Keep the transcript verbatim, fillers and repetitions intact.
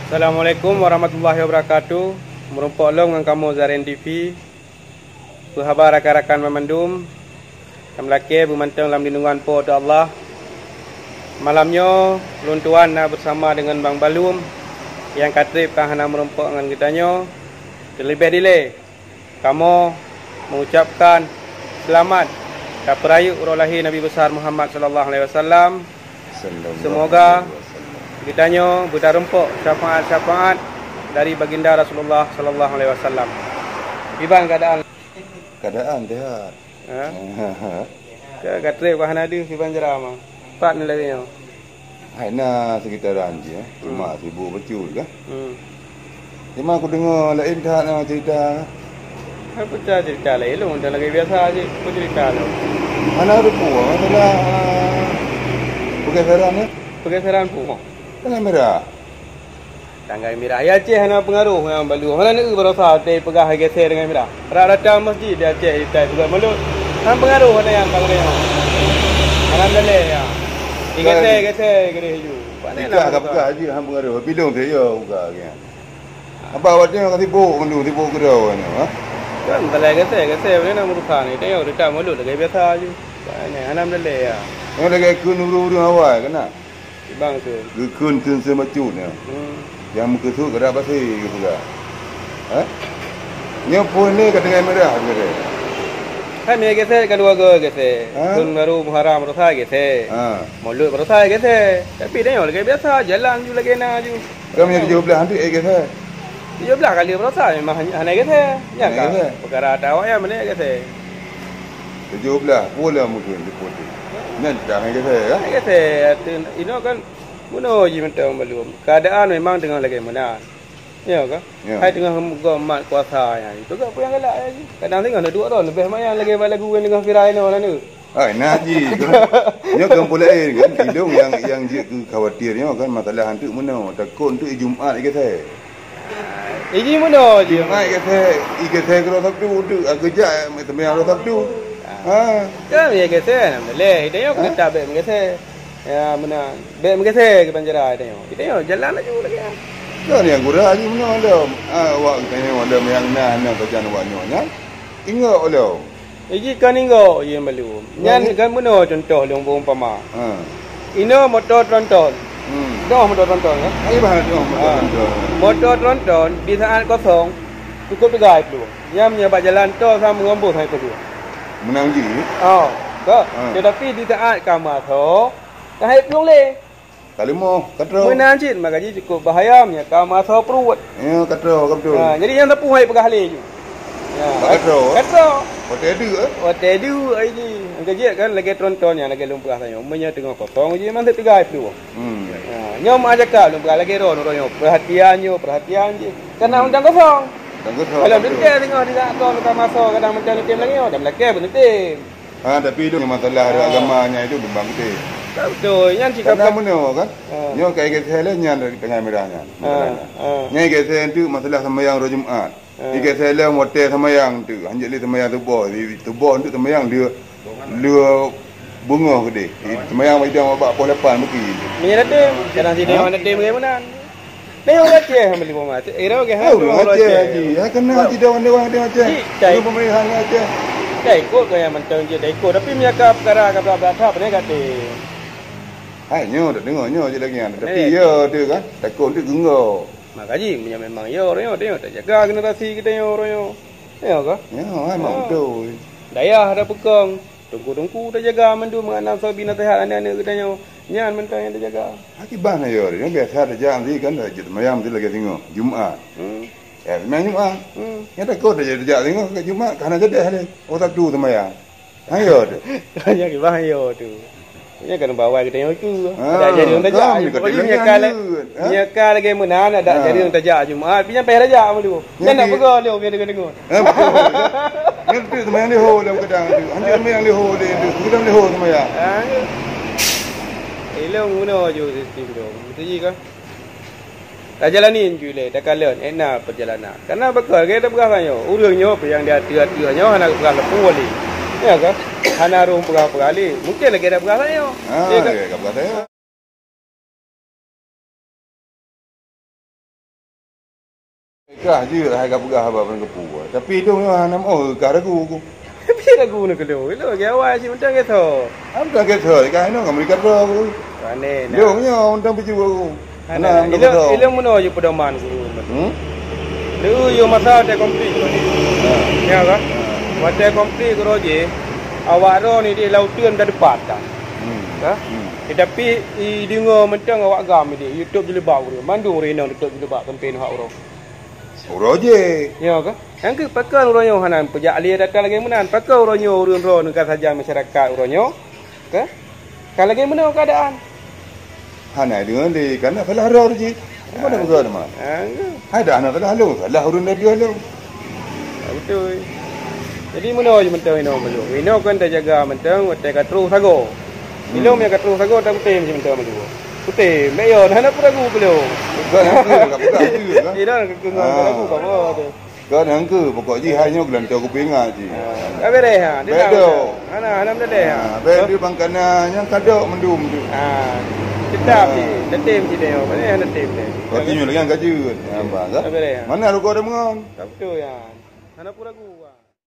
Assalamualaikum warahmatullahi wabarakatuh. Meurumpok lom ngon kamoe Zaren T V. Peuhaba rakan-rakan banmandum, tameulakée beumantong lam lindungan Po teu Allah. Malam nyoe, lôn tuan na beusama deungon Bang Balum nyang ka treb ka hana meurumpok ngon geutanyoe. Teuleubeh dilée, kamoe mengucapkan selamat tapeurayeuk uroe lahé Nabi Besar Muhammad sallallahu alaihi wasallam. Seumoga geutanyoe beutarumpok syafaat-syafaat dari Baginda Rasulullah sallallahu alaihi wasallam. Kiban keadaan? Keadaan sehat. Ha? Ka, ka treb ka hana deuh kiban ceramah. Pat ni lagée nyoe. Hai na sekitaran jih, eh. Cuma sibuk bacut kah? Hmm. Cuma aku deungoe laén that na cerita. Hai peucah cerita laén lôn, dan lagée biasa jih, peue cerita lôn. Hana ada peue, masalah, ah, pergeseran, eh? Pergeseran peue? Tanggai merah. Tanggai mirah. Ya Aceh hana peungaroh nyang balu. Hana neueu barosa teupeugah geusé tanggai mirah. Rata-rata masjid di Aceh itai peugah mulod. Hana peungaroh hana nyang ka lagée nyoe. Hana dalé ya. Igeusé, geusé, geusé laju. Pané Tika na ka barosa. Peugah jih hana peungaroh. Pidong teh ya buka lagée nyan. Apa awak tengok ka sibuk ngon sibuk keudroe nyoe, ha? Kan balai geusé, geusé, pané na meurusan. Tengok dekat mulod lagée biasa laju. Pané hana dalé ya. Nyoe lagée keu ureueng-ureueng awai keunan. Ibang tu. Geukheun kheun seumacut nyan. Hmm. Nyang meukeusut keudak pasi geupeugah. Ha? Nyoe phon ni ka tanggai mirah sebenarnya. Kan ya geusé, kan dua go geusé. Ha? Tahun baru Muharram barosa geusé. Ha. Mulod barosa geusé. Tapi dah nyoe lagée biasa, jalan ju lagée na ju. Kan yang tujuh belas nanti eh geusé. Tujuh belas kali barosa memang hana, hana geusé. Nya hana kan geusé. Perkara ata awak nyan mana geusé. Tujuh belas pula mungkin di putih. Nyan dah hana geusé ya. Hana geusé. Inoe kan Bunoe jih mantong balum. Keuadaan memang teungoh lagée meunan. Ya ka? Ya. Hai teungoh gom mat kuasa nyan. Itu gak peue nyang galak ya jih. Kadang singoh na duek droe leubeh mayang lagée bak lagu nyang teungoh viral inoe na nyoe. Hai, na jih. Nyoe kan peue laén kan. Idong nyang, nyang jeuet keu khawatir nyoe kan masalah anteuk meunoe. Takot anteuk Jumat igeusé. Iji meunoe jih. Jumat igeusé, igeusé keudroe Sabtu anteuk. Aku jak seumayang keudroe Sabtu. Ha. Kan ya geusé, alhamdulillah. Itu nyang aku tak baik meugeusé. Ya, meunan. Bèk meugeusé keu panjara geutanyoe. Geutanyoe jalan laju lagèe nyan. Kon nyang gura jih meunoe lom. Ah, awak geutanyoe lom nyang na, na sajan awak nyoe nyan. Inggok lom. Eh, jih kon inggok jih balum. Nyan kan meunoe cuntoh lôn beuumpama. Ha. Inoe moto tronton. Hmm. Noh moto tronton, ya? Ai, bah, noh moto tronton. Moto tronton di saat kosong cukup teugai peuluh. Nyan meunyoe bak jalan tol sama ngon bus hai peuluh. Meunang jih? Oh, ka. Ha. Tetapi di saat ka meuasoe, Ka hai plueng lé. Ka leumoh, ka troh. Meunan cit maka jih cukup bahaya meunyoe ka meuasoe pruet. Ya, ka troh, ka beutôi. Ha, jadi nyang sapeue hai peugah lé ju. Ya, ka troh. Ka troh. Watèe deuk, eh? Watèe deuk ai jih. Nyang keujeuet kan lagèe tronton nyan lagèe lôn peugah tanyoe. Meunyoe teungoh kosong jih, man teugai plueng. Hmm. Ya, nyoe meuajakan lôn peugah lagèe droeneuh, droeneuh. Perhatian nyoe, perhatian jih. Karena mantong kosong. Mantong kosong, beutôi. Kalau teuntèe teungoh di saat kon ka meuasoe, kadang mantong neutem lagèe nyoe, dan lakèe beuneutem. Ha, tapi itu masalah agama nyan itu bimbang beutôi. Tak beutôi. Nyan cit karena meunoe kan? Ha. Nyoe kai geuseh lé nyan teungai mirah nyan. Ha, ha. Nyan geuseh enteuk masalah sembahyang uroe Jumat. Ha. Di geuseh lé watèe sembahyang enteuk. Hanjeuet lé sembahyang suboh. Di suboh enteuk sembahyang lheuh, lheuh beungoh keudeh. Sembahyang bak idang bak poh lapan meuki. Meunyoe na tem, kadang sidang na tem bagaimana? Nyoe ureueng Aceh hana beli boh mata. Eh, ureueng Aceh, Aceh. Ya, kena Aceh, dah orang Aceh. Cik, cai. Ureueng pemerintahan Aceh. Cai ikot ke yang mantong je, cai ikot. Tapi meunyoe ka peukara ka brat-brat that, pane gata. Hai, nyoe dak deungoe, nyoe je lagi nyan. Tapi ya, tu kan, takot tu geunggok. Maka ji, meunyoe memang ya, orang nyoe, dia tak jaga generasi kita nyoe, orang nyoe. Ya ke? Ya, hai, mak betul. Dayah ada peukong. Teungku-teungku tajaga mandum ngon na soe bi naseuhat aneuk-aneuk geutanyoe. Nyan mantong nyang tajaga. Akiban ayo, nyoe biasa tajak nanti kan, jeuet seumayang nanti lagèe singoh, Jumat. Hmm. Ya, seumayang Jumat. Hmm. Nyan takot tajak, tajak singoh, ka Jumat, ka hana jadi lé. Oh, Sabtu seumayang. Ayo tu. Nyan akiban ayo tu. Nyan kan bawai geutanyoe tu. Ah, tak jadi tajak. Pokoknya nyoe ka lagèe meunan, ada jadi tajak Jumat, pi nyan payah tajak malu. Nyan nak peugah lé, biar dengar-dengar. Eh, betul. Nyan tu seumayang leuhô dalam kadang tu. Hanjeuet seumayang leuhô deh tu. Kita leuhô seumayang. Ha. Ilong guna ju sistem tu. Betul ji kah? Tajalani ju lé, takalon, eh, na perjalanan. Karena beukah, kita peugah tanyoe. Ureueng nyoe pih nyang di ateueh-ateueh nyoe hana peugah leupie lé. Ya kah? Hana rhung peugah-peugah lé. Mungkin lagèe tapeugah tanyoe. Ha, ya kah? Lagèe tapeugah tanyoe. Kah jeuet hai ka peugah haba ban geupeu. Tapi idong nyoe hana meuoh kah ragu ku. Tapi ragu na keu lôn. Lôn lagèe awai cit mantong geuto. Am ka geuto, ka inoe ka meulikat droe ku. Pane na. Idong nyoe mantong peujuh ku. Hana, hana, mantong ilong, geuto. Ilong meunoe jih peudoman ku. Hmm? Lôn yue masa watèe konflik ku. Ha. Ya kan? Ha. Watèe konflik ku jih, awak droe ni di lauteun dah depan dah. Hmm. Ha? Hmm. Tetapi i deungoe mantong awak GAM di YouTube jilbab ureueng. Mandum ureueng inong tutup jilbab sampai nyoe hak uroe. Uroe jih. Ya ke? Nyang keuh pakon uroe nyoe hana peujak lé data lagèe meunan. Pakon uroe nyoe ureueng droeneuh ka sajan masyarakat uroe nyoe? Ke? Ka lagèe meunoe keuadaan. Hana deungoe lé, kana salah droe jih. Mana peugah nama? Ah, ke? Hai dah hana salah lôn, salah ureueng dari lôn. Ah, beutôi. Jadi meunoe jih mantong inoe meulôn. Inoe kan tajaga mantong watèe ka troh sagoe. Hmm. Ilong meunyo ka troh sagoe takutem jih mantong meulôn. Kutem, bèk yo, hana peue ragu keu lôn. Bukan aku, ka peugah aku, kan? Tidak, keu, keu, Ah. Ragu, apa tu? Kan nyang keu, pokok jih hai nyoe geulantoe kupeuingat jih. Ah, ka beureh, ha. Dia bèk tahu, dok. Hana, hana meudadeh, ha. Ah, bèk tu bang kana nyang kadok mendum tu. Ah. Tetap jih, tetem jih dia, mana yang tetem dia? Kau tinjau lagi yang kajut. Ya, bang, kan? Ka beureh, ha. Mana rukok dia mengon? Tak betul, ya. Hana peue ragu.